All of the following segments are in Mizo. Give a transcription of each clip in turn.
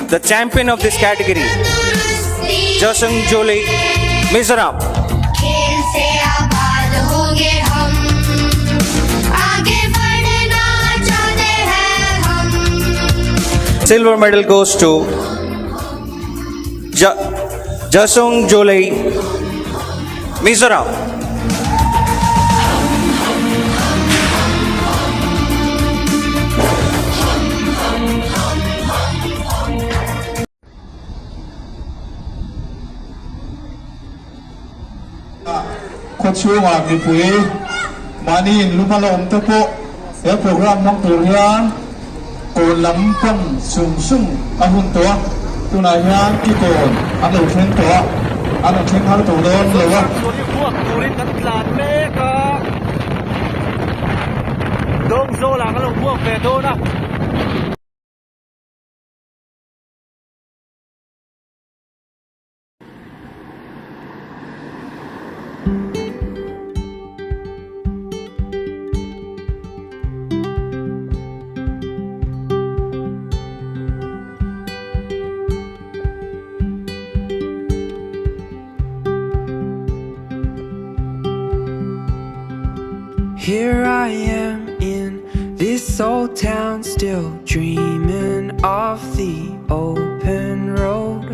The champion of this category, Jasung Jolie, Mizoram. Silver medal goes to Jasung Jolie, Mizoram. Khawchhungah mipui mahni inlum a la awm te pawh he programme hmang tur hian kawn lam pan sung sung a hun tawh a, tunah hian ki kawn an lo thleng tawh a, an rawn thleng har tawh dawn lo a. Here I am in this old town still dreaming of the open road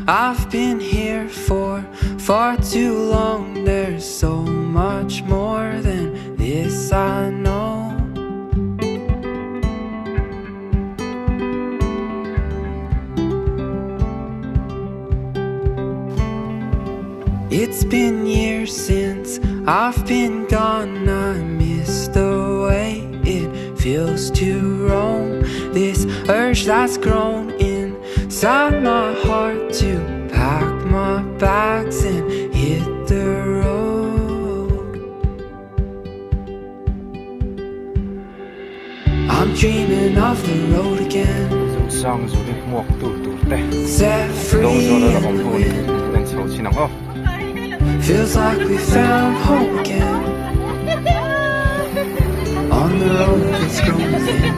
I've been here for far too long There's so much more than this I know It's been years since I've been gone I miss the way it feels to roam This urge that's grown inside my heart To pack my bags and hit the road I'm dreaming of the road again Set free in the wind Feels like we found home again On the road that's grown within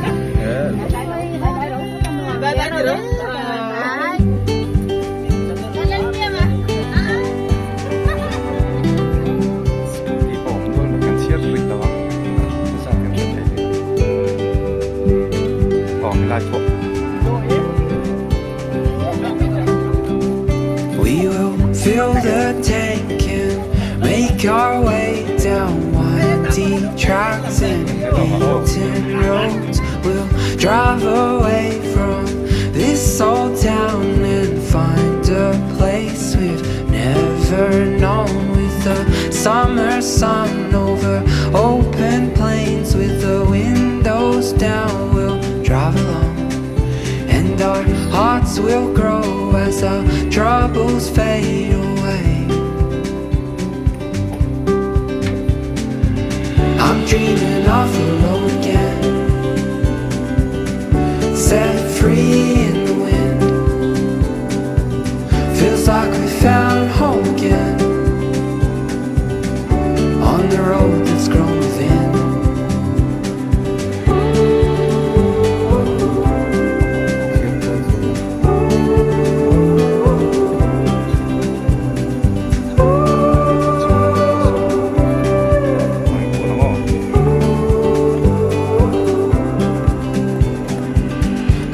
We will fill the tank and make our way down windy tracks and beaten roads. We'll drive away from this old town and find a place we've never known with the summer sun over open plains with the windows down. We'll drive alone and our hearts will grow as our troubles fade away. I'm dreaming of the road again, set free in the wind. Feels like we found home again on the road that's grown within.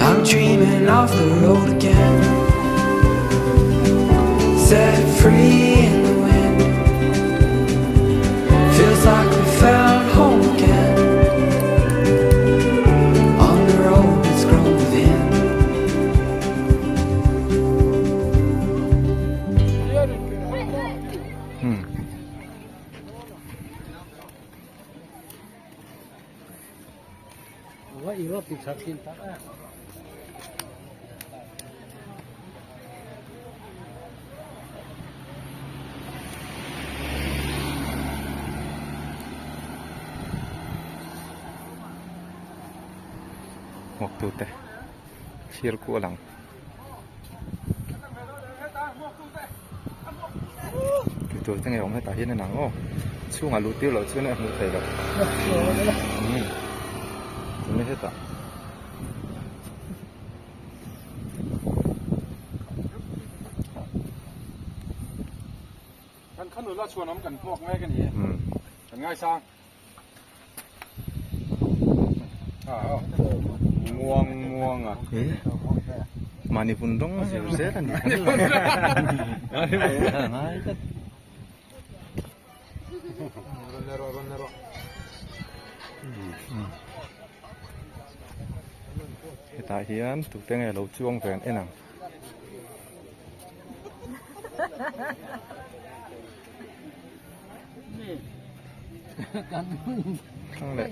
I'm dreaming of the road again Set free in the wind Feels like we found home again On the road that's grown within Hmuak tute thlir kual ang. Tur te ngei awm hetah hian en ang aw chhungah luh tir loh chuan a hmuh theih loh umm tunge hetah. Nula chhuanawm kan hmuak mek a ni e. Kan ngaisang. Muang muang a. Mahni vun rawng a zir zel a ni. Mahni vun rawng a ngai tlat. Hetah hian tute nge lo chuang ve an en ang. Thang leh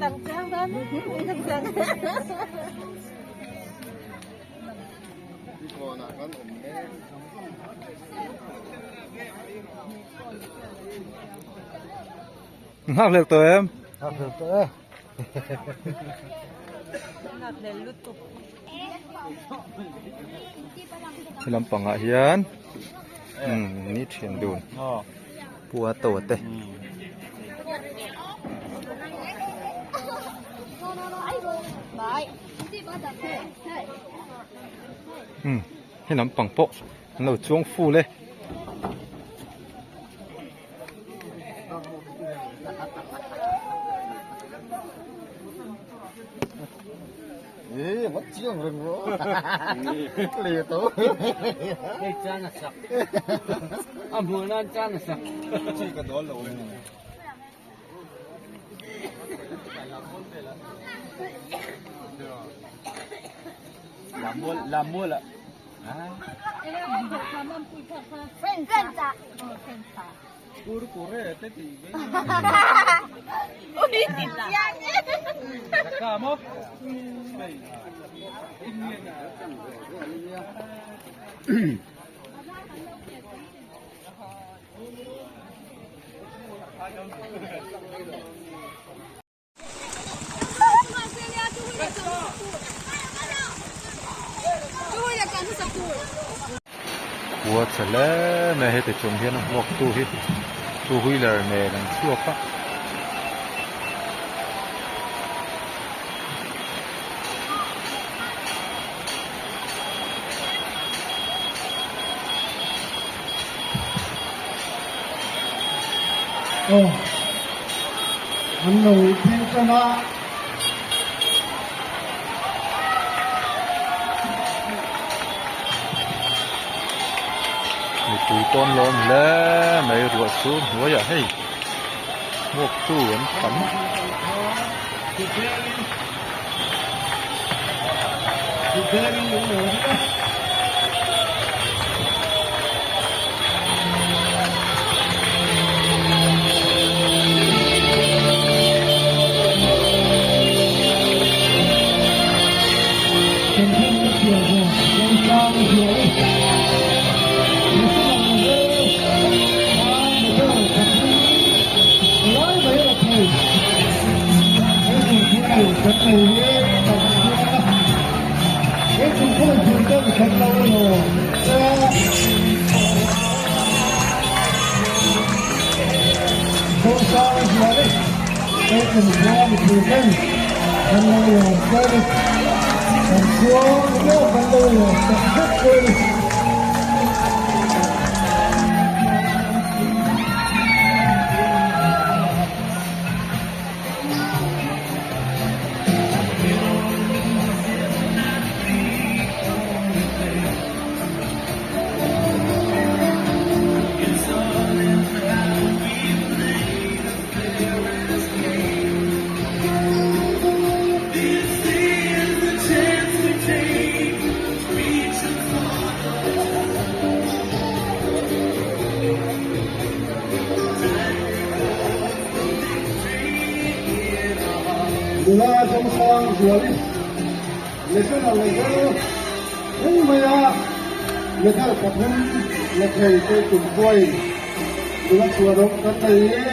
lam thiam aw. Nghak hlel tawh em? Nghak hlel tawh e. Nghak hlel lutuk. He lampangah hian ni thian dun pua to te. He lampang pawh an lo chuang ful e. Khua chhe hle mai a heti chung hian a hmuak tu hi two wheeler nen an chhuak a. Aw an lo thleng tan a. Mipui pawn lawm hle mai ruah chu hnuaiah hei hmuak tu an tam. Nula Zawngsang Zuali National level eng maia medal pathum la thei te tum pawhin nula chhuanawm kan nei hi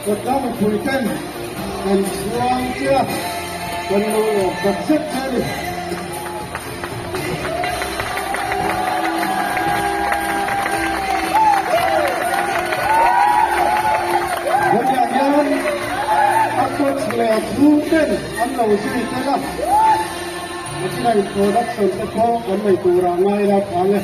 Kawtla mipui ten kan chhuang che a, kan lo lawm tak zet che a ni. lo zui tel a, nichina introduction te pawh kan nei turah ngai la phang e.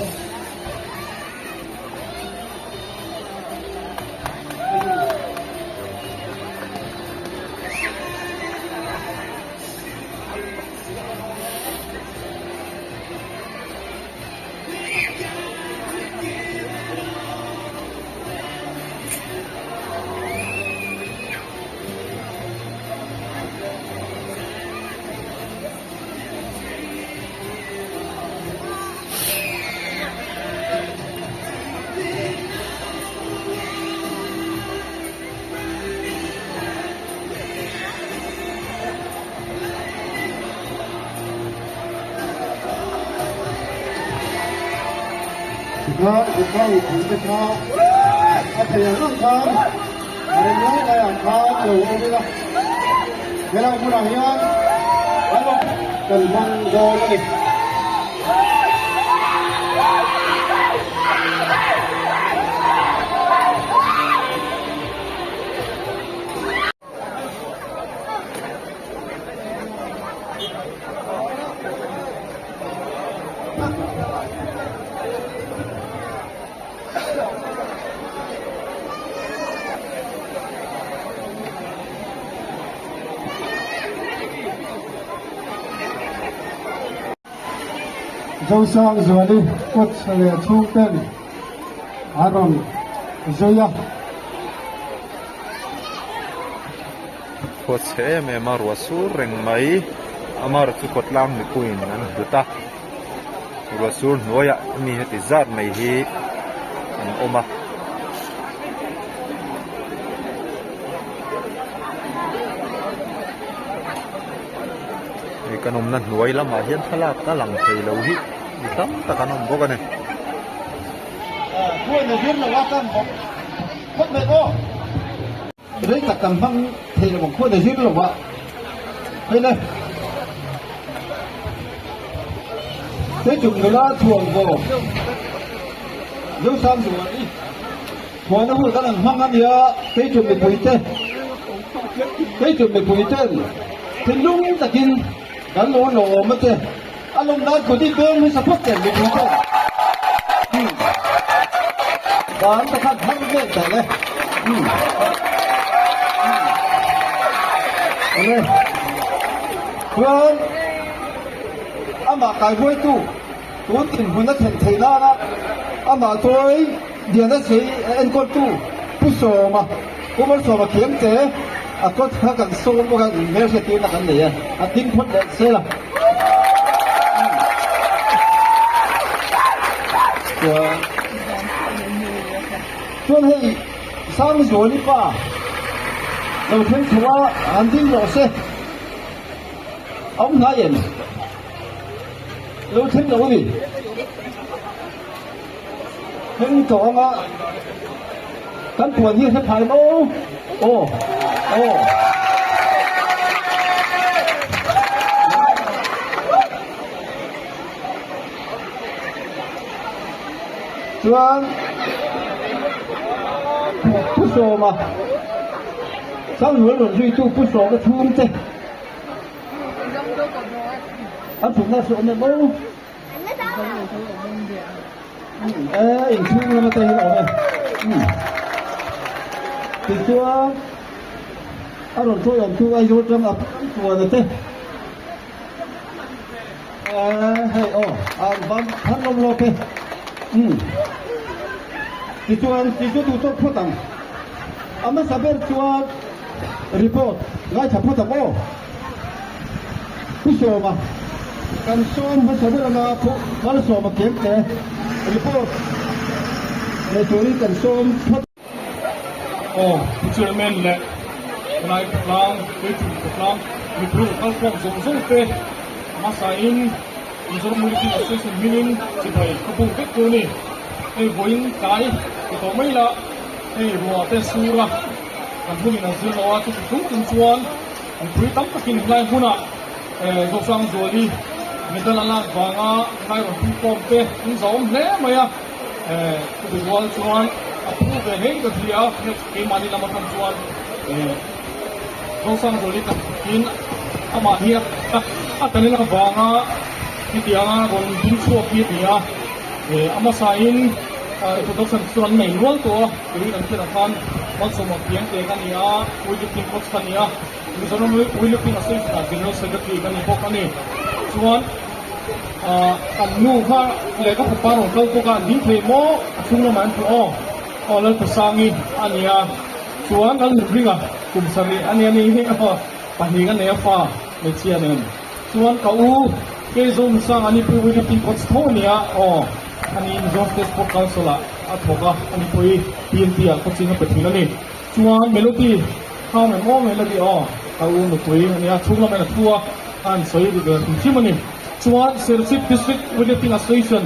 Tikha Zirtlang mipuite kha a thei ang ang khan a rem lai lai ah khan lo awm ila, helai hmunah hian kan hmang dawn a ni. Zosangzuali coach leh chhungten a rawn zui a. Khua chhe em em a, ruah sur reng mai. Amar chu kawtlang mipuiin an hlut a, ruah sur hnuaiah mi heti zat mai hi an awm a. Hei kan awmna hnuai lamah hian thlalak a lang thei lo hi mi tam tak an awm bawk a ni. Rei tak kan hmang thei lo ang khuan a zir lo a, hei le. Teichung nula thuam vaw Zosang zual i thuana hun kan an hmang a nia, Teichung mipuite, Teichung mipuiten thinlung takin kan lo lawm a che, a lawm nan kut i beng hmasa phawt tel mipuiten. Dan pakhat har vel ta le. Awle. Chuan amah kaihuaitu tun dinhmun a thlen theih nana amah chawi Diana Sei enkawltu Pu Sawma, Pu Malsawma thiam che a kawt kha kan sawm bawk a, inhmelhriat tirna kan nei a, a ding phawt leh sel a. Chuan chuan hei Sangzuali pa lo thleng chho a, an ding rawh se. A awm hnai em? Lo thleng lo a ni. Thleng tawh ang a, kan puan hi a hre phai maw? Aw, aw. Chuan Pu Sawma, Sanghnuai rawn zuitu Pu Sawma chhungte an thutna sawi awm em aw? E inchhung lama te hi a awm e. Tichuan a rawn chawi awm chu Aizawl tang a puan te. Hei aw an ban thar lawm lawk e. Tichuan ti chu duh tawk phawt ang. A hmasa ber chuan report ngaithla phawt ang aw. Pu Sawma kan sawm hmasa ber anga Pu Malsawma Kemte report nei turin kan sawm phawt. Aw Pu Chairman leh Lai Khawtlang, Tuichung Khawtlang mipui rawn kalkhawm zawng zawng te hmasain Mizoram Military Association hmingin chibai ka buk vek tur a ni. Hei vawiin tlai ti tawh mai la, hei ruah te sur a, kan hmunin an zir lo a, chuti chung chung chuan mipui tam takin helai hmunah Zosangzuali medal a lak vanga helai rawn pungkhawm te an zahawm hle mai a. Chuti rual chuan a phu ve hlei ka hria a, keimahni lam atang chuan Zosangzuali tak takin. Amah hi a talent avanga hetianga rawn ding chhuak hi a ni a. A hmasain introduction chu an nei nual tawh a, turin an hriat ang khan Malsawma Khiangte ka ni a, Weightlifting coach ka ni a, Mizoram Weightlifting Association ah General Secretary ka ni bawk a ni. Chuan kan nu kha leh ka fapa rawn kal bawk a, an ding thei maw? A chhung lamah an tlu aw. Aw Lalpasangi a ni a, chuan Lalnunringa kum sarih a ni a ni hi aw pahnih ka nei a fa hmeichhia nen. Chuan ka u Keizawmsang a ni pawh Weightlifting coach tho a ni a, aw a ni Mizoram State Sport Council ah a thawk a, a ni pawh hi PNP ah coaching a pe thin a ni. Chuan Melody kha awm em aw Melody aw ka u nupui a nia chhung lamah hian a thu a, a han sawi ri ve hrim hrim a ni. Chuan Serchhip District Weightlifting Association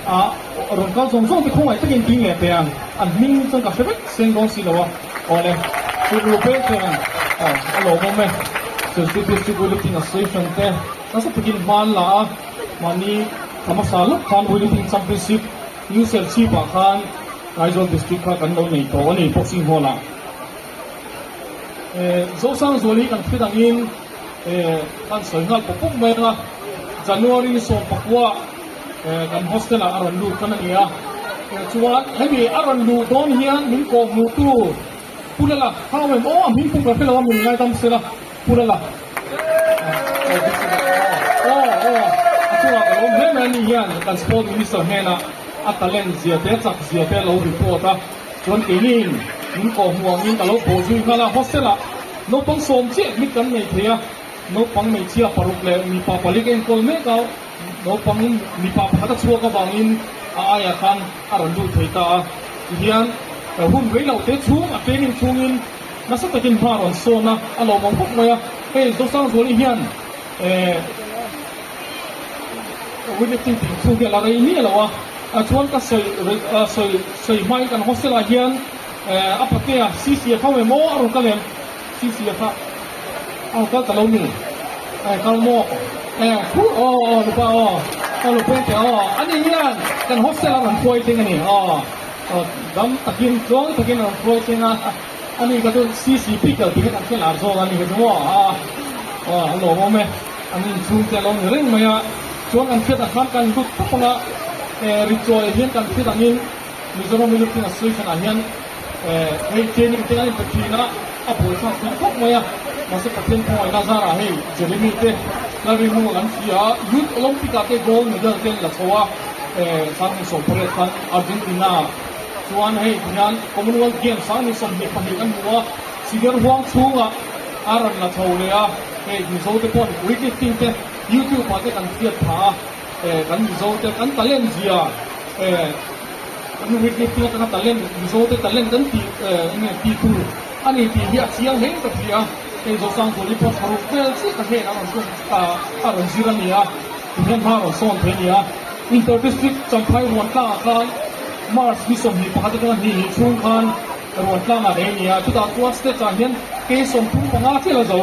ah rawn kal zawng zawng te khawngaih takin ding leh teh ang, an hming chuan ka hre vek seng dawn si lo a, awle Tirlu peng teh ang aw a lawmawm e. Serchhip District Weightlifting Association te nasa takin hma an la a, mahni thla hmasa lawk khan Weightlifting Championship New Serchhip ah khan Aizawl District kha kan lo nei tawh a ni Boxing Hall ah. Zosangzual hi kan hre dangin kan sawi nghal pawp pawp mai ang a, January ni 19 kan hostel ah a rawn lut khan a ni a, chuan hemi a rawn luh dawn hian min kawm hmuhtu Pu Lala kha awm em aw a hming pawh ka hre lo a min ngaidam sela Pu Lala aw aw a chungah ka lo awm hle mai a ni hian kan sport minister hnenah a talent zia te a chak zia te a lo report a chuan keini in min kawh hmuh angin ka lo bawh zui nghal a hostel ah naupang sawm chiah hmit kan nei thei a naupang hmeichhia paruk leh mipa pali ka enkawl mek a naupang mipa pakhat a chhuak avangin a aiah khan a rawn lut thei ta a tihian hun rei lo te chhung a training chhungin nasa takin hma a rawn sawn a a lawmawm khawp mai a hei Zosangzuali hian eh Weightlifting tih chhung hi a la rei miah lo a, chuan ka sawi sawi sawi hmain kan hostel ah hian a patea CCF ho emaw a rawn kal em? CCF a a rawn kal ta lo mi? Eh kal maw? Eh khu aw aw nupa aw aw nupui te aw ani hian kan hostel a rawn hruai teng a ni aw aw dam takin tluang takin a rawn hruai teng a ani ka chu CCP kal tih kha kan hre lar zawk a ni kha chu maw a aw a lawmawm e. An inchhung te a lo ni reng mai a, chuan kan hriat ang khan kan lut khawp ang a, eh ritchawi ah hian kan hriat angin Mizoram Weightlifting Association ah hian eh hei training te an inpe thin a, a buaithlak thin khawp mai a, mahse Pathian khawngaihna zarah hei Jeremy te Lalrinhmunga kan hria a, Youth Olympic ah te gold medal te an la chho a, eh 2018 khan Argentina ah chuan hei tihian Commonwealth Games 2022 kan hmu a, Sider huang chhungah a rawn la chho leh a. Hei Mizo te pawn weightlifting te YouTube ah te kan hriat phah a, eh kan Mizo te kan talent zia eh kan weightlifting atanga talent Mizo te talent kan tih eh enge tih tur a ni tih hi a chiang hle ka hria. Hei Zosangzuali pawh tharuk vel chiah ka hnenah a rawn tum ah a rawn zir a ni a, tihian hma a rawn sawn thei a ni a. Inter District Champhai Ruantlang ah khan March ni 21 atanga hnih hnih chhung khan Ruantlang ah rei a ni a, chutah chuan stage ah hian kei 35 chiah la zo,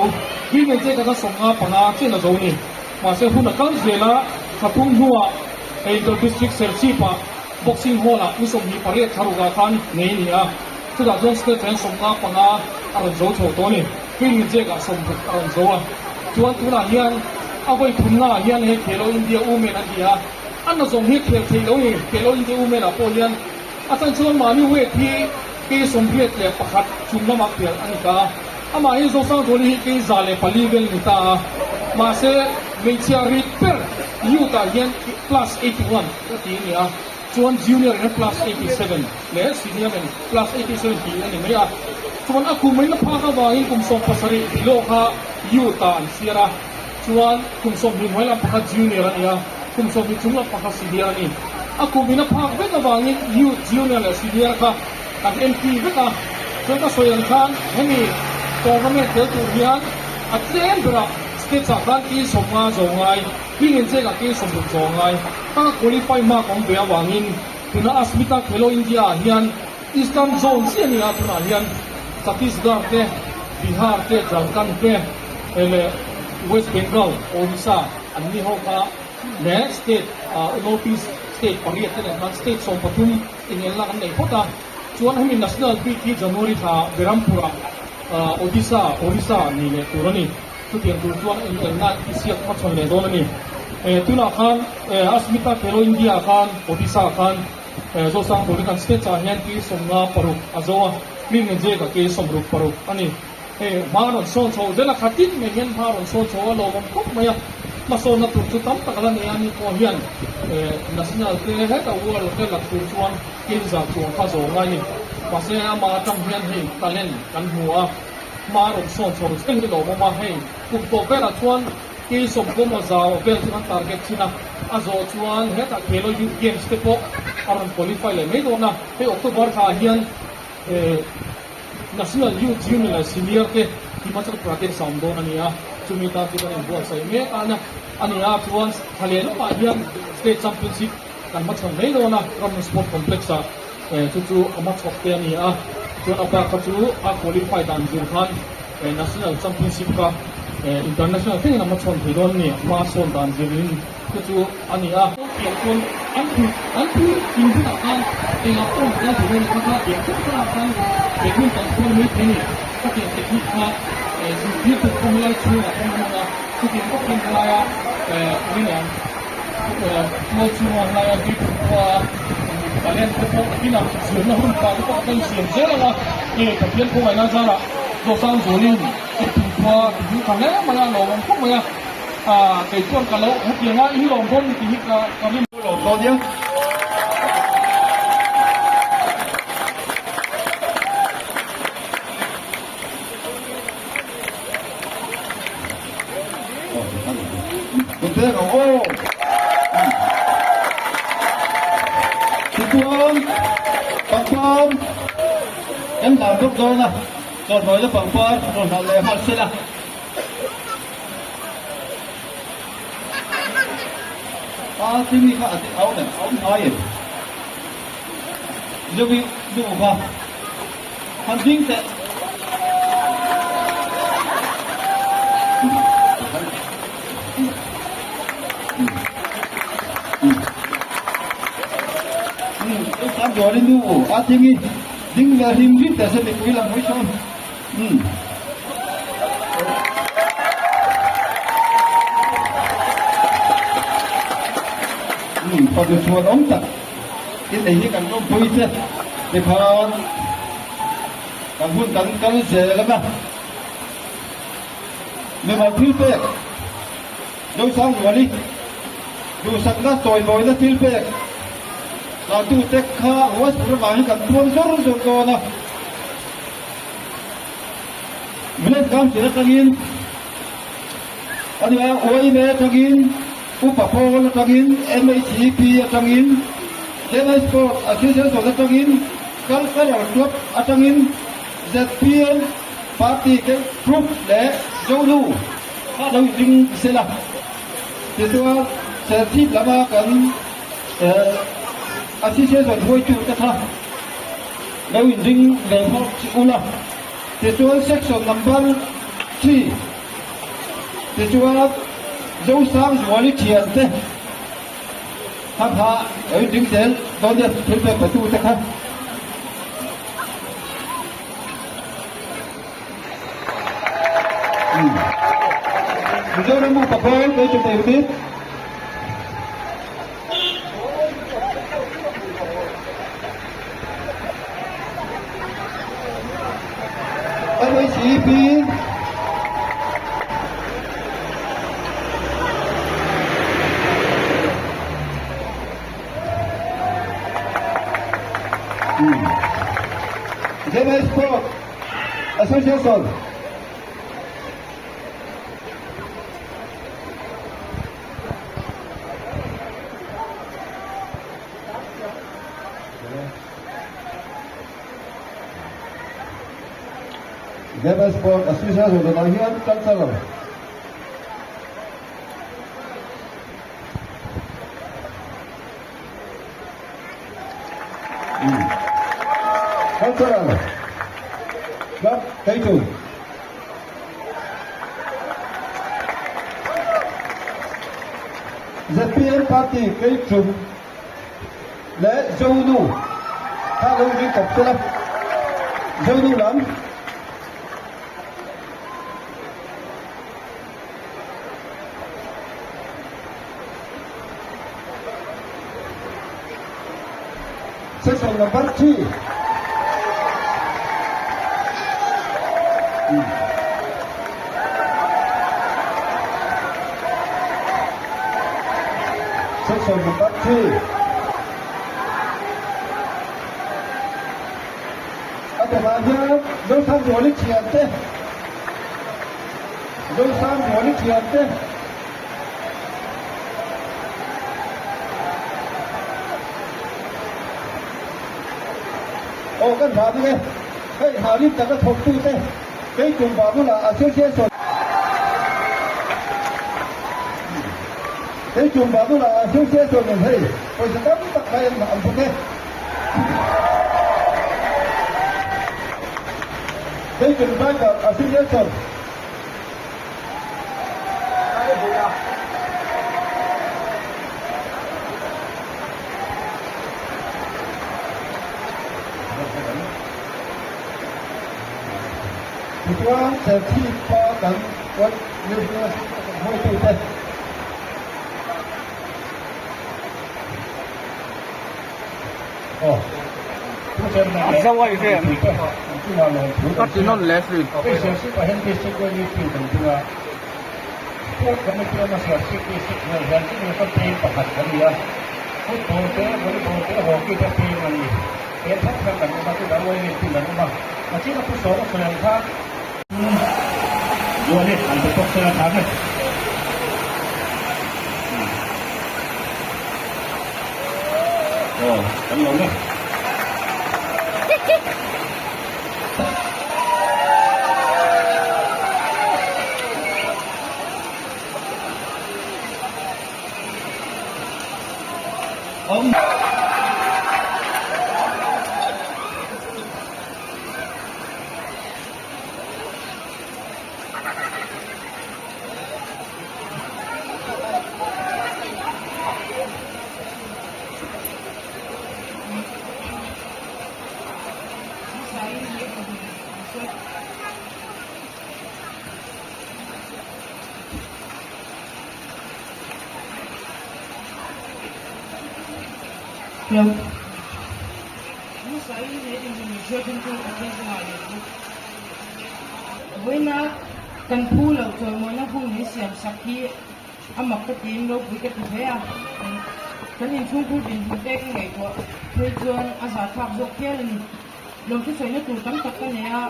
tui nei che ka kha 55 chiah la zo ni. Mahse hun a kal zel a, thla thum hnuah Inter District Serchhip ah Boxing Hall ah ni 28 thlaruk ah khan nei a ni a, chutah chuan stage ah hian 55 a rawn zo chho tawh a ni, tui nei che ah 60 a rawn zo a. Chuan tunah hian a vawi thumna ah hian hei Khelo India Women an ti a, a nazawng hi khel theih lo ni, Khelo India Women ah pawh hian A chan chuan mahni weight hi kei 81 chung lamah pial a ni ta a, amah hi Zosangzuali hi kei 104 vel ni ta a, mahse hmeichhia rit ber youth ah hian plus 81 ka ti a ni a, chuan junior hian plus 87 leh senior in plus 87 tih a ni mai a, chuan a kum in a phak avangin kum 17 below kha youth ah an chhiar a, chuan kum 20 hnuai lam pakhat junior a ni a. Kum 20 chung lam pakhat senior a ni. A kum in a phak vek avangin youth, junior leh senior kha kan entry vek a. Chuan ka sawi ang khan hemi tournament tel tur hian a tlem berah stage ah khan key 50 zo ngai, clean and jerk ah key 60 zo ngai. Ka qualify mark awm ve avangin tuna Asmita Khelo India ah hian Eastern Zone chiah a ni a, tunah hian Chhattisgarh te, Bihar te, Jharkhand te leh West Bengal, Orissa, An ni ho kha leh state North East state pariat te nen khan state 13 inelna an nei phawt a, chuan hemi national bik hi January thla Berhampur ah Odisha, Orissa, nei leh tur a ni. Chutiang tur chuan inelna i siak hmachhawn leh dawn a ni. Tunah khan Asmita Khelo India ah khan Odisha ah khan Zosang Turin kan state ah hian kei 56 a zo a, mi Ngejek ah kei 66 a ni. Hei hma rawn sawn chho zel a, khatin mai hian hma rawn sawn chho a lawmawm khawp mai a, hmasawnna tur chu tam tak a la nei a, ani pawh hian national te hetah world te lak tur chuan keinza chuang kha zawng ngai a ni. Mahse amah atang hian hei talent kan hmu a, hma rawn sawn chho zel hi lawmawm a, hei kum tawp velah chuan kei sawmkaw zau vel chu kan target thin a, a zawh chuan hetah Khelo Youth Games te pawh a rawn qualify leh mai dawn a, hei October thlaah hian National Youth Junior leh Senior te Himachal Pradesh a awm dawn a ni a, chumi tan chu kan inbuatsaih mek a a ni a, chuan thla leh lawkah hian State Championship kan hmachhawn mai dawn a, Ramnun Sport Complex ah chu chu a hmachhawp te a ni a, chuan a bak kha chu a qualify dan zir khan National Championship kha International thlengin a hmachhawn thei dawn a ni, hma sawn dan zirin. Chu chu a ni a. Tiang chuan an pui an pui in hunah khan engah pawh an kal thei dawn a kha kha tiang hrang hrangah khan badminton kan khawn mai thei a ni. Khatiang technique kha zirtirtu pawh helai chhungah pawh an hmang a, chutiang bawk hian helaia eng nge tual chhunga helaia Beatle khua talent te pawh nakinah zirna hun tha te pawh kan siam zel ang a, hei Pathian khawngaihna zarah Dawhsan Zualin Beatle khua tihhmuh tha hle mai a, lawmawm khawp mai a. Kei chuan ka lo hetiang a in lawm dawn ni tih hi ka ka rin. Lawm dawn nia. Tunte ang aw. Tichuan pangpar kan hlan bawk dawn a, chawhnuaina pangpar rawn hlan leh nghal sela. A ti mi kha a au em au ngai em Zoe nu kha han ding teh Nu a ti mi ding leh hlim hlim teh se mipui lam hawi sawn. Umm. Umm, fanu chhuan awm tak in nei hi kan lawmpui che tikhan kan hun kan kal zel ang a. Mimal thil pek Zosang Ruali duhsakna chawimawina thil pek tlatute kha West ramah hian kan puang zawr zawr dawn a. Village Council atangin a nia, YMA atangin, Upa Pawl atangin, MHEP atangin, Chennai Sport Association atangin, Cultural Club atangin, zpm Party te group leh Zonu kha lo inring sela. Tichuan Serchhip lama kan Association hruaitute kha Lo inring ve phawt ula, tichuan section number 3 tichuan Zosang Zuali thiante kha kha lo inring zel dawn nia thil pek pe tute kha. Mizoram upa pawl kei chu tei hunin. MHEP Zema Sport Association Zema Sport Association ah hian cultural Cultural Club Keichung. Zpm party kei tum leh Zonu kha lo ring kawp sela, Zonu lam. Section number 3. Section number 3. A tawpah hian Zosangzuali thiante Zosangzuali thiante Aw kan hla bik e, hei Harim taka thawktute kei tum Babula Association Kei tum Babula Association in hei pawisa tam tak mai an bawk e. Kei tum Driver Association. Tichuan Serchhip pa kan National hruaitute Vawiina kan phu loh chawimawina hun min siam sak hi a mak ka tiin ropui ka ti hle a, kan inchhungkhur dinhmun te ka ngaihtuah phei chuan a zahthlak zawk hial a ni. Lawmthu sawina tur tam tak ka nei a,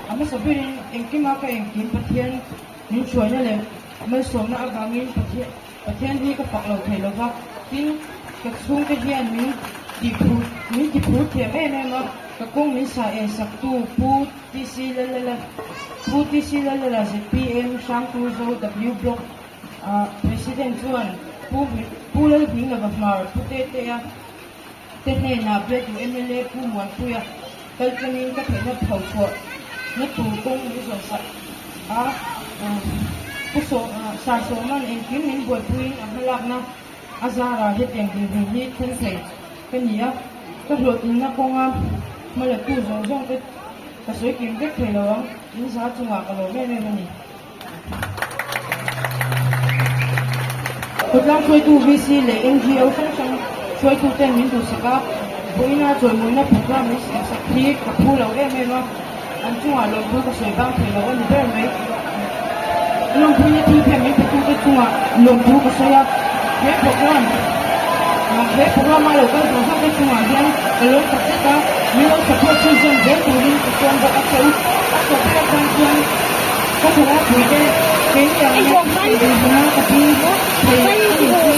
a hmasa berin engkima ka engkim Pathian min hruaina leh malsawmna avangin Pathian Pathian hi ka fak lo thei lo va, tin ka chhungte hian min tihphur min tiphur thiam em em a, ka kawng min sa en sak tu Pu TC Lalala Pu TC Lalala zpm Hrangturzo W Block ah President chuan Pu Pu Lalhminglova Hmar Pu Tetea te hnenah biatu mla Pu Muanpuia kal tlangin ka theihna phochhuah na tur kawng min zawn sak a, Pu Sarsawma'n engkim min buaipuiin a hmalakna a zarah hetiang dinhmun hi thleng thei ka ni a, ka hlawhtlinna kawnga hmalatu zawng zawng te ka sawi kim vek thei lo ang, in za chungah ka lawm em em a ni. Khawtlang hruaitu VC leh NGO hrang hrang hruaituten min duhsak a, vawiina chawimawina program min siamsak hi ka phu lo em em a, an chungah lawmthu ka sawi bang thei lo a ni ber mai. Lawmpuina thil pek min petute chungah lawmthu ka sawi a, he program he program a lo kal zawng zawng te chungah hian ka lawm tak zet a, min lo support chhunzawm zel turin ka sawm bawk a che u. A tawp ber atan chuan. Ka thawh pui te keini ang hian dinhmun a ka pi thei a nih chuan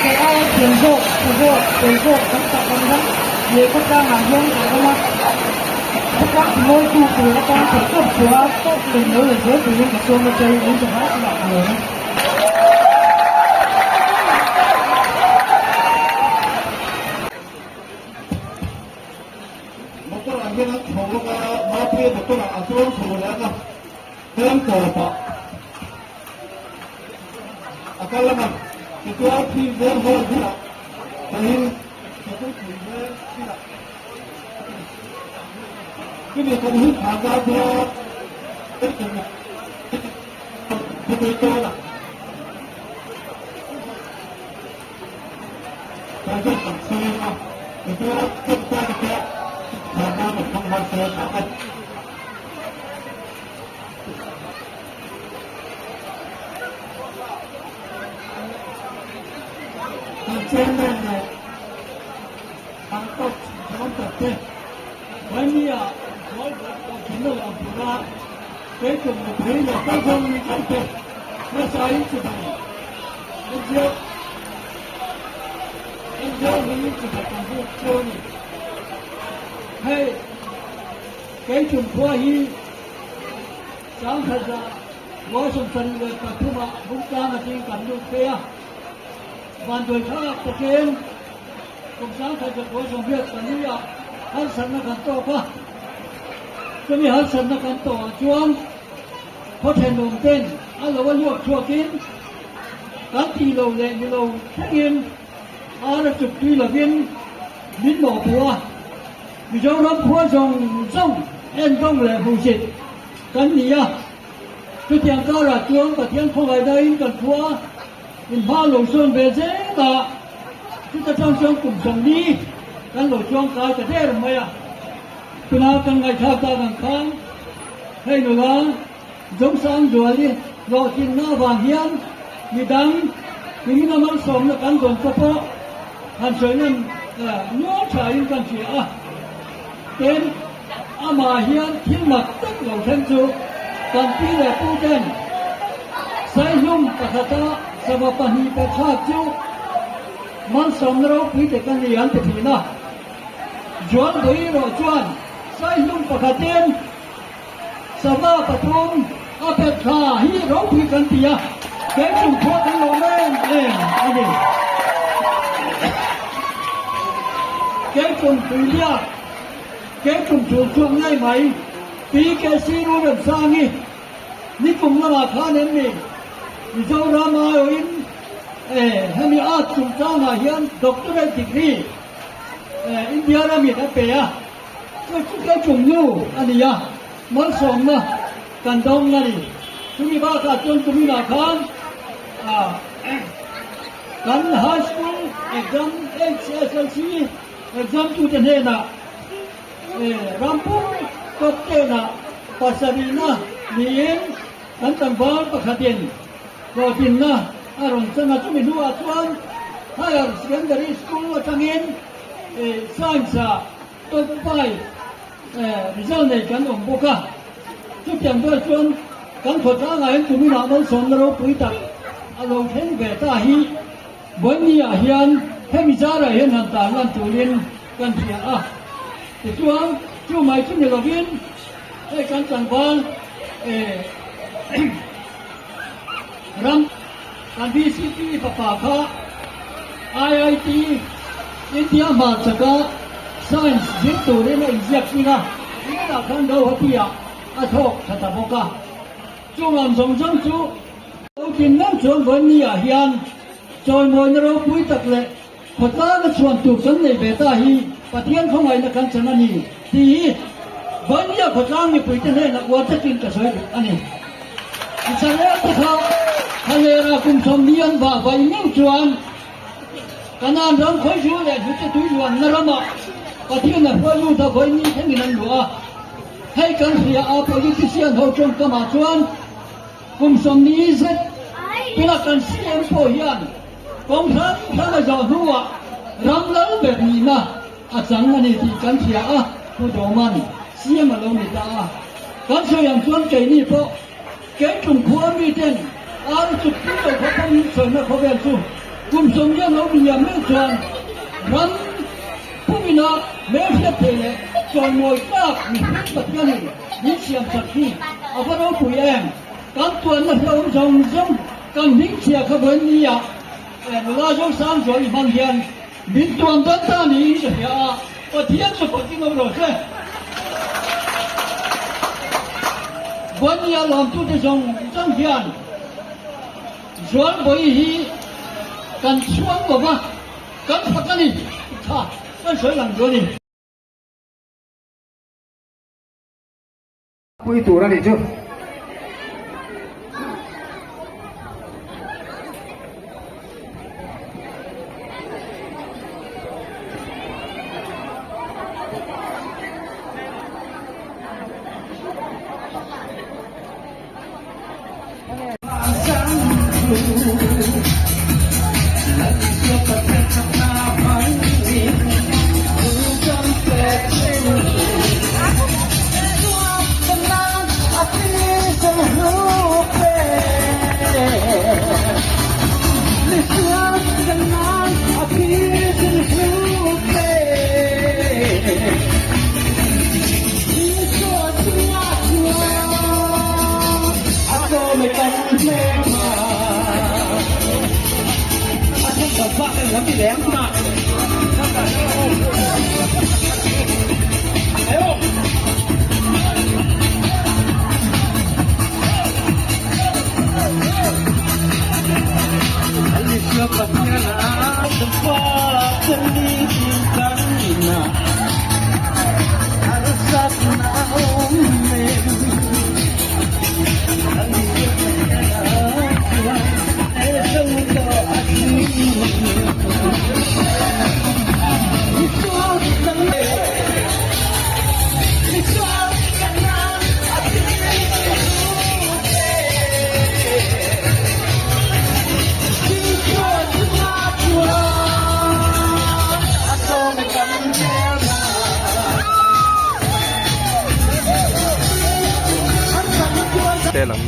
kei aia thiam zawk, tha zawk, fel zawk tam tak kan ram leh khawtlangah hian kan awm a, khawtlang timawitu tur atan theih tawp chhuah a pen lo la zel turin ka sawm a cheu in chawhmai chungah ka lawm e. Motor ah hian an chho lawk a, Mapuia motor ah a chuang chho leh ang a, kawng tawp ah a kal ang a, tichuan thing veng hall bulah pahin sakawr pui veng bulah chumi kan hun phah zau chuan khawpui tawnah kan zawk kan sawi ang a. Chairman leh Bangkok chhungchhawng te Vaimia Harsatna kan tawk a, chumi harsatna kan tawhah chuan khaw thenawm ten a lo a luak chhuakin kan tih lo leh ni lo thlengin ar a chuk tui lovin min mawhpuh a, Mizoram khua zawng zawng endawng leh hmuhsit kan ni a, chutiang karah chuan Pathian khawngaihnain kan khua inhma lo sawn ve zel a. Chuta tang chuan kum 40 kan lo chuang kai ta der mai a. Tuna kan ngaihthlak tak ang khan hei nula Zongsangzuali hlawhtlinna avang hian midang mimina malsawmna kan dawn te pawh han sawi lan nual thain kan hria a. Tin, amah hian thil mak tak lo thleng chu kan pi leh pu ten Saihlum pakhata sava pahnih pe thlak chu malsawmna ropui te ka ni an ti thin a. Juan Bawi erawh chuan Saihlum pakhatin sava pathum a pet thla hi ropui kan ti a, kei chung pawh kan lawm em em a ni. Kei chung tuiliak, kei chung tul chhuak ngei mai PKC Ruremsangi Nikum lamah khan em ni Mizoram aiawhin hemi art chungchangah hian doctorate degree India ramin a pe a, chu chu kei tum nu a ni a, malsawmna kan dawng a ni. Chumi bakah chuan kuminah khan kan high school exam HSLC exam tute hnenah Rampur top ten-ah pasarihna niin kan tlangval pakhatin hlawhtlinna a rawn chang a. Chumi hnuah chuan Higher Secondary School atangin Science-ah top 5 result nei kan awm bawk a. Chutiang vel chuan kan khawtlangah hian kuminah malsawmna ropui tak a lo thleng ve ta hi. Vawinia hian hemi zarah hian han tarlan turin kan hria a, tichuan chu mai chu ni lovin hei kan tlangval ram kan VCP fapa kha IIT India hmarchaka Science zir turin a inziak thin a, tunah khan Guwahati-ah a thawk tha ta bawk a. Chung ang zawng zawng chu Putin meuh chuan vawinia hian chawimawina ropui tak leh khawtlanga chhuan tur kan nei ve ta hi Pathian khawngaihna kan chan a ni tih hi vawinia khawtlang mipuite hnenah uar takin ka sawi duh a ni. Israel te kha Thalera kum 40 an vah vai meuh chuan Kanaan ram khawizu leh hnute tui luanna ramah Pathian a hruai lut a vawini thlengin an luah a. Hei kan hria a politician ho tawngkamah chuan kum 40 zet tuna kan CM pawh hian kawng hrang hrang a zawh hnuah ram lal ber nihna a chang a ni tih kan hria a, Pu Dawman CM a lo ni ta a. Kan sawi ang chuan keini pawh kei tum khua miten ar chuk pui lo kha pawhin sawina khawvel chu kum 40 a lo ni ang meuh chuan ram Pumina hmelhriat thei leh chawimawi tlak mihring Pathianin min siam chak hi a va ropui em? Kan tuanna hlauhawm zawng zawng kan hmingchhia kha vawiin nia nula Zosangzuali hmang hian min tuan dawn ta niin ka hria a, Pathian chu fakin awm rawh se. Vawiin nia lawmtute zawng zawng hian Zualbawi hi kan chhuang lo va. Kan fak a ni, tha kan sawi lang duh a ni. Pui tur a nih chu. Te lam.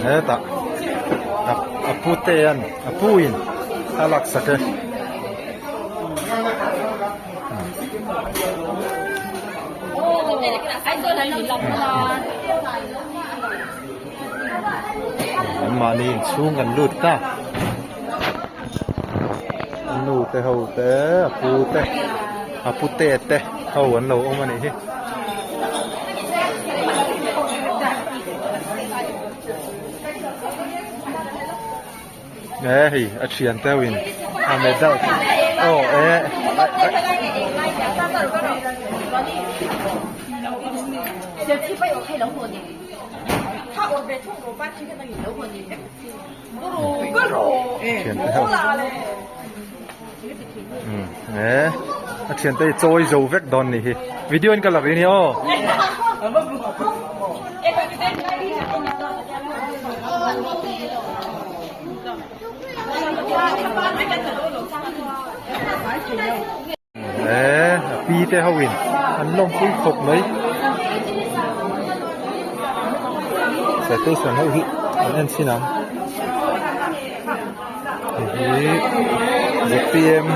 Hetah a pute an a pu in a laksak e. An mahni inchhung an lut ta a nu te ho te a pu te a pute te ho an lo awm a nih hi. E hei a thian te ho in a medal aw e thian te ho e a thian te hi chawi zo vek dawn ni hi video in ka la ve nia aw. Eee a pi te ho in an lawmpui khawp mai citation ho hi an en chhin ang hei hi zpm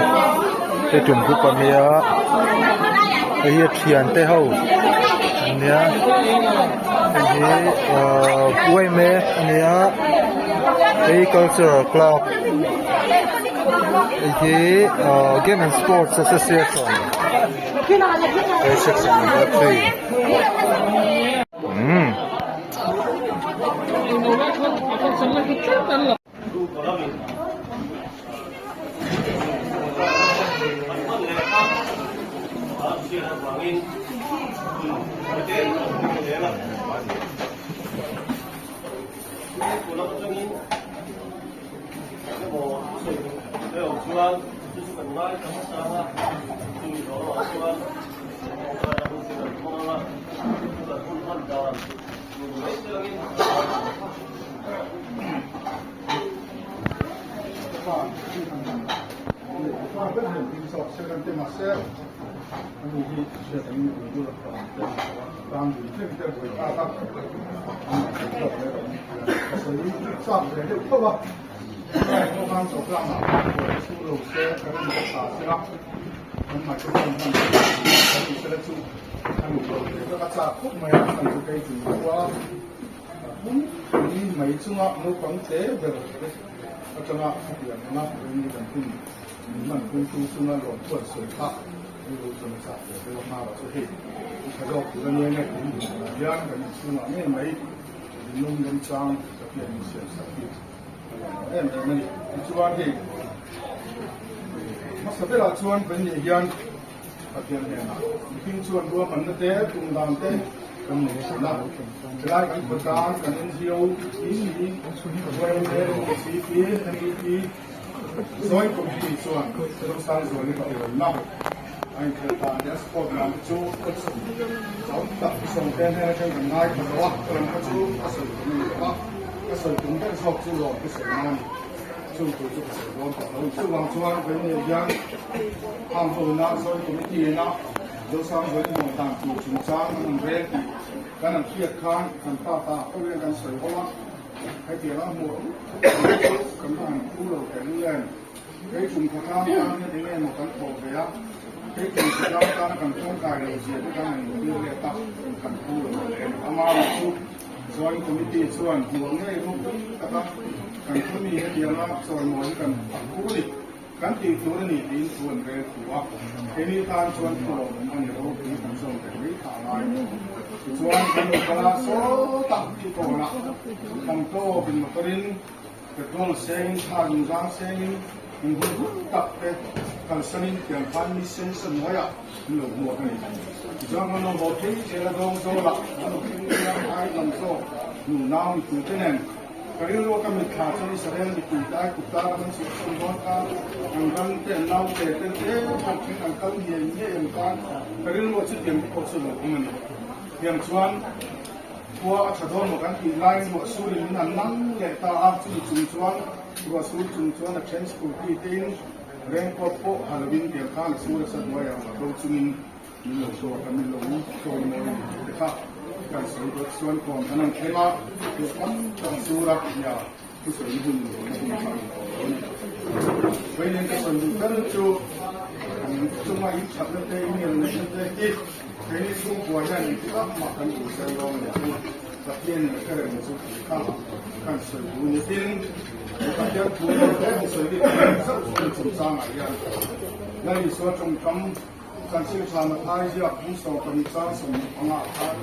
te tum group a nia hei hi a thian te ho an nia hei hi ahh yma a nia hei hi cultural club. Hei hi ahh game and sports association he section number 3 umm. Em em a ni tichuan hei hmasa berah chuan kan nih hian Pathian hnenah mihring chuan ruahmanna te tum dan te kan nei thin a helai kan khawtlang kan NGO tin ni YMA, CP, NEP Joint Committee chuan Zosangzuali rawnna A inkhelh dan leh a sport dan te chu tam tak sawmte hnen atang kan ngaithla tawh a, ka lam kha chu ka sawi tum a ni lo a, ka sawi tum ber zawk chu lawm ka sawi na a ni. Chung tur chu ka sawi dawn tawh lo. Chuvang chuan Vengniah hian Hang Hona Zoe Committee ina Zosang Zoe hmuh dan tur chungchang an han rel tih kan han hriat khan kan pa ta ho hian kan sawi ho a, hetiang a hmuh chu kan va han phu lo tehlul em. Kei kum khawtlang tan hian eng emaw kan thawh ve a, kei kum khawtlang tana kan tawngtai loh zia te kan han intir let a, kan phu lo hle a ni. Amaherawh chu Joint Committee chuan hmuh ngei ropui taka kan thu mi hetianga chawimawi hi kan phu a ni, kan tih tur a ni tiin thu an rel thu a, keini tan chuan thu loh awm a ni ropui kan zawm ve mai kha a ngai a ni. Tichuan kan lo kal a, sawtah tikawnah tam tawkin motor-in Petrol sengin thla lungzang sengin in hun hun tak te kalsanin tiang khan mi sen sa hnuaiah an lo hmuak a ni. Tichuan kan lo haw phei zel a dawng zawlah kan lo thleng phei a, ai lam zawk nu nau mipui te nen ka rilru a ka mitthla chuan Israel mipui te ai kut tar a kan chhuahsan dawn khan an ram te an nau te ten tlem khan thleng an kal ngei ngei ang khan ka rilru a chutiang te pawh chu lo awm a ni. Tiang chuan Khua a tha dawn maw kan tih laiin ruah surin min an nang leh ta a, chumi chung chuan ruah sur chung chuan a then scooty tein raincoat pawh ha lovin tiang khan a sur a sa hnuai ah ruah do chungin min lo zawt a, min lo chawi mawi ni tih te kha kan sawi dawt chuan kawn kan han thleng a, ruah tam tak a sur a, nia thusawi hun rawn a hun kha a ni tawh lo a ni. Vawiin ka sawi duh ber chu kan chunga in thatna te, in ngelneihna te hi Keini chhungkua hian engti tak mah kan duh sel dawn lo chu Pathian in a hre reng chu tih kha kan sawi duh ni. Tin, Pathian thu lo hle han sawi bik thei zauh chu ni chungchangah hian Lal Isua tawngkam chanchin tha Mathai ziak bung 12 chang 15 ah khan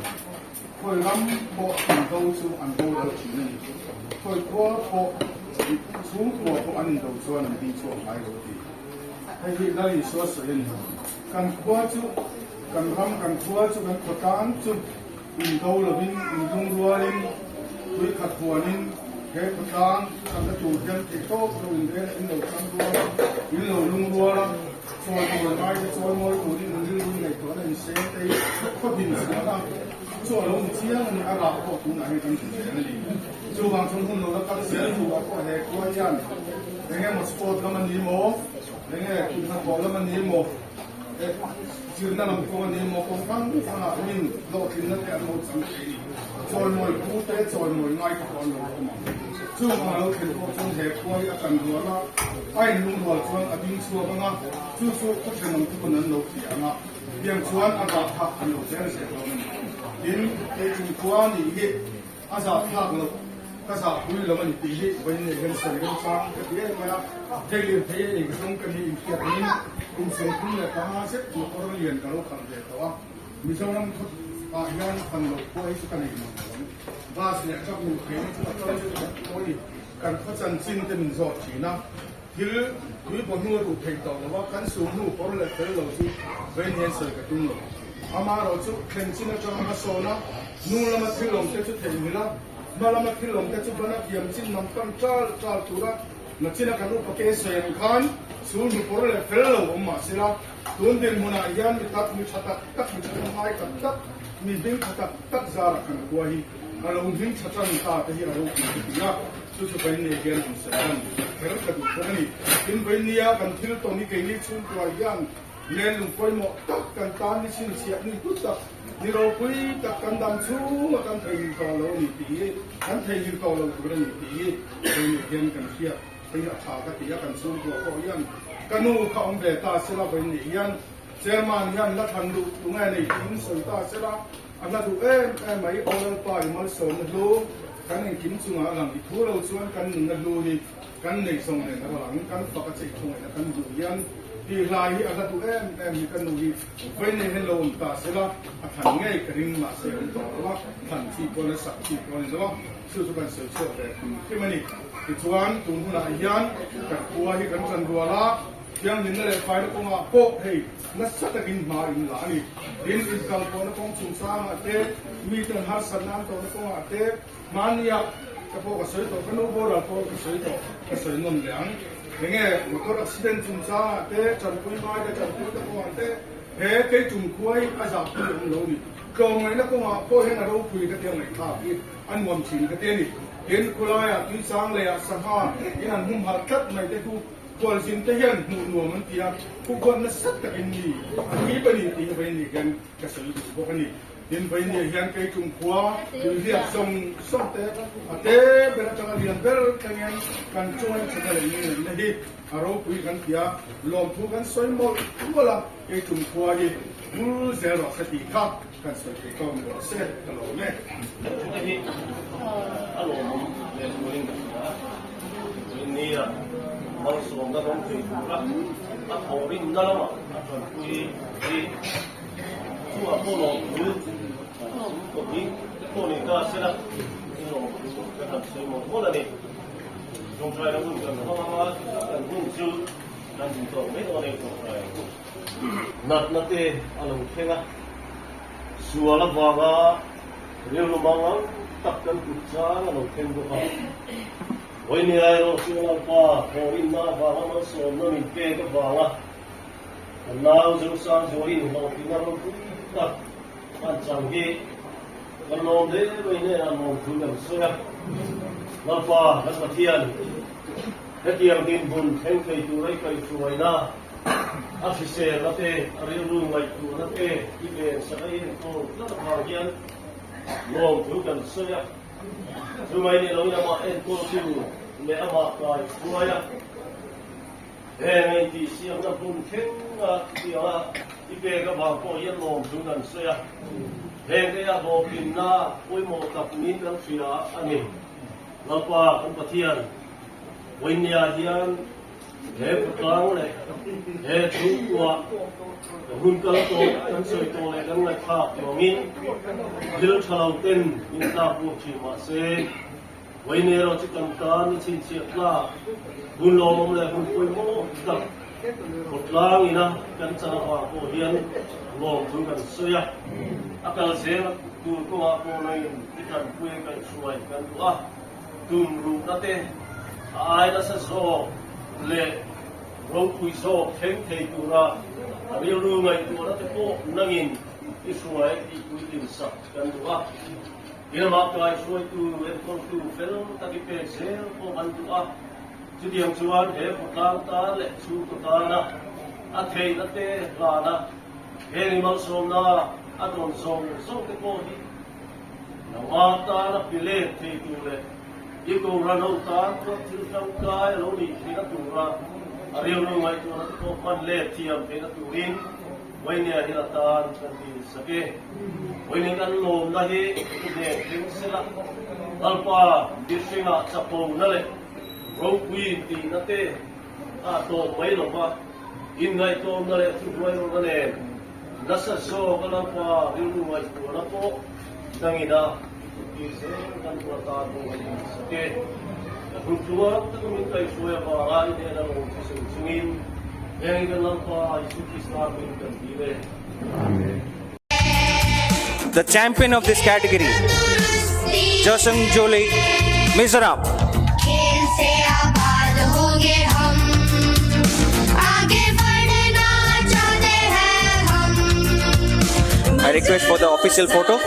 khawi ram pawh an do chu an boral thin a ni. Khawi khua pawh chhungkua pawh an indo chuan an ding chhuak ngai lo tih. Hei hi Lal Isua sawi a ni. Kan khua chu, kan ram kan khua chu, kan khawtlang chu indo lovin, inlungrualin, tui khat huanin he khawtlang kan la tur hian theih tawp lo inrel a, in lo chang rual a, in lo lungrual a, chawi mawi ngai te chawi mawi turin in rilru ngaihtuahna inseng te hi khaw din chhuahna chu a lo ni chiang a ni, a rah pawh tunah hian kan hmu zel a ni. Chuvang chuan hun lo la kal zel duhah pawh he khua hian eng emaw sport lam a ni maw? Enge kut hnathawh lam a ni emaw, zirna lam kawng a ni emaw, kawng hrang hrangah min hlawhtlinna te an lo chang thei a ni. Chawimawi phu te, chawimawi ngai te pawh an lo awm ang. Chung ang a lo thlen pawh chuan he khua hi a tan rual a, a inlungrual chuan a ding chhuak ang a, chu chu khaw thenawm te pawn an lo hria ang a, tiang chuan a rah kha an lo zel zel dawn a ni. Tin, kei chung khua nih hi A zahthlak loh, ka zahpui lo a ni tih hi vawiin hian sawi remchang ka ti em mai a. Hei lirthei a eng zawng ka ni inhriat angin kum 35 zet motor lian ka lo khalh ve tawh a. Mizoram khaw ah hian fan loh pawh hi chu ka nei mang lo ang. Bus leh truck luh theihna chu a kal zet tak pawh a ni. Kan khaw chanchin te min zawt thin a. Thil tui pawh hnu a duh theih tawh lo a, kan su hnu kawr leh fel lo chu vawiin hian sawi ka tum lo. Amaherawhchu thlen chin atanga hmasawn a, hnung lama thil awm te chu theihnghilh a, hma lama thil awm te chu bana thiam chin lam pan ṭal ṭal tura nachina kan upa ke sawi ang khan su hnu kawr leh fel lo awm mah sela, tun dinhmunah hian mi tak, mi ṭha tak tak, mi ṭha ngai tak tak, mi hming ṭha tak tak zarah kan khua hi a lo hming ṭha ṭan ta te hi a ropui ka ti a. Chu chu Vainei hian an sawi hman kher ka duh bawk a ni. Tin, Vainia kan thil tawn hi keini chhungkua hian len lung pawimawh tak kan tan ni chhinchhiah ni hlu tak, ni ropui tak kan dam chhunga kan theihnghilh tawh lo a ni tih hi, kan theihnghilh tawh lo tur a ni tih hi Vainei hian kan hriat phei a tha ka ti a, kan chhungkua pawh hian ka nu kha awm ve ta sela Vainei hian Chairman hian la thlan duh tunge nei tiin sawi ta sela A hla duh em em mai, Aw Lalpa i malsawmna hlu kan engkim chungah a lang i thu lo chuan kan nunna hlu hi kan neih zawng nen a ralangin kan fak a cheih thungaihna kan duh hian tih hlai hi a hla duh em em hi ka nu hi vawiin hian lo awm ta sela a thlan ngei ka ring mahse a awm tawh lo a, thlan chi pawn a sak chi pawh a ni lo a, chu chu kan sawi chhuak ve hrim hrim a ni. Tichuan tun hunah hian kan khua hi kan ṭan rual a. Thianghlimna leh faina kawngah pawh hei nasa takin hma in la a ni. Tin, inkalpawhna kawng chungchangah te, miten harsatna an tawhna kawngah te, hmania ka pawh ka sawi tawh, ka nu boral pawh ka sawi tawh, ka sawi nawn leh ang. Enge motor accident chungchangah te, tanpui ngai te, tanpui te kawngah te, he kei tum khuai a zahpui awm lo ni. Tlawmngaihna kawngah pawh hian a ropui ka tia ngaihthlak hi a nuam thin ka ti a ni. Tin, khulaiah tuichang leiah sangha in an humhalh tlat mai te chu Khualzin te hian hmuh nuam an ti a, khuhkhuat nasa takin mi a hip a ni tih hi Vaini hian ka sawi duh bawk a ni. Tin, Vaini hian kei tum khua tuihliak zawng zawng te a te ber atanga lian ber thleng hian kan chunga in chhuna leh ngei hi a ropui kan ti a, lawmthu kan sawi mawlh mawlh a, kei tum khua hi bul zel rawh se tih kha kan sawi thei tawk ni rawh se ka lawm e. Chute hi a lawmawm leh zualin ka hria a, Nia malsawmna rawng thei tura a thawhrimna lamah a tanpui hi chungah pawh lawmthu kawhni te pawh ni ta sela i lawmthu kan han sawi mawlh mawlh a ni. Tawngtai na hun kan hmang anga kan hun chu kan duh tawk mai dawn e tawngtai ang u. Natna te a lo thleng a, sual avanga rilru mangang tak kan kut chang a lo thleng bawk a. Vawiin erawh chu Lalpa thawhrimna avanga malsawmna min pek avanga kan nau Zosangzualin hlawhtlinna ropui tak an chang hi kan lawm hle mai hnenah lawmthu kan sawi a. Lalpa kan Pathian hetiang dinhmun thleng thei tura i kaihhruaina, a hriselna te, a rilru ngaihtuahna te i vensak a inkawl tlat avang hian lawmthu kan sawi a. Chumai ni loin amah enkawltu leh amah kai hruai a, heng a intihsiakna hmun thlenga chutianga i pek avang pawh hian lawmthu kan sawi a, heng te a hlawhtlinna pawimawh tak niin kan hria a ni. Lalpa kan Pathian, Vawinia hian He khawtlang leh he chhungkua ka hun kal tawh kan sawi tawh leh kan ngaihthlak vangin thil tha lo ten min tlak buk thin mah se, Vawiin erawh chu kan tan i chhinchhiah tlak hun lawmawm leh hun pawimawh tak khawtlang ina kan chan avang pawh hian lawmthu kan sawi a, a kal zel tur kawngah pawh lain i tanpui a kaihhruai kan duh a. Tum ruhna te a ai nasa zawk leh ropui zawk thleng thei tura a rilru ngaihtuahna te pawh nangin i hruai tih puitlin sak kan duh a. Rilmak kai hruaitu enkawltu fel tak i pek zel pawh kan duh a. Chutiang chuan he khawtlang tan leh chhungkaw tana a theihna te hlana heng i malsawmna a dawn zawng zawng te pawh hi nangma tana pe let thei tur leh i kohhran ho tan chuan thil tangkai a lo nih theihna tura a rilru ngaihtuahna te pawh hman let thiam theihna turin Vawinia hi la tan kan ti sak e. Vawinia kan lawmna hi i hnen thleng sela, Lalpa mihringah chapona leh ropui intihna te a tawp mai lo va, inngaihtlawmna leh thuhnuairawlna nen nasa zawka Lalpa rilru ngaihtuahna pawh nangina i tir zel kan hmu atan pawh a ni sak e. Ka hlutluang taka min kaihhruai avanga i hnena lawm chu sawi chungin heng kan Lalpa Isu Krista hming kan dil e. Amen. The champion of this category, Jasung Jolie, Mizoram. I request for the official photo.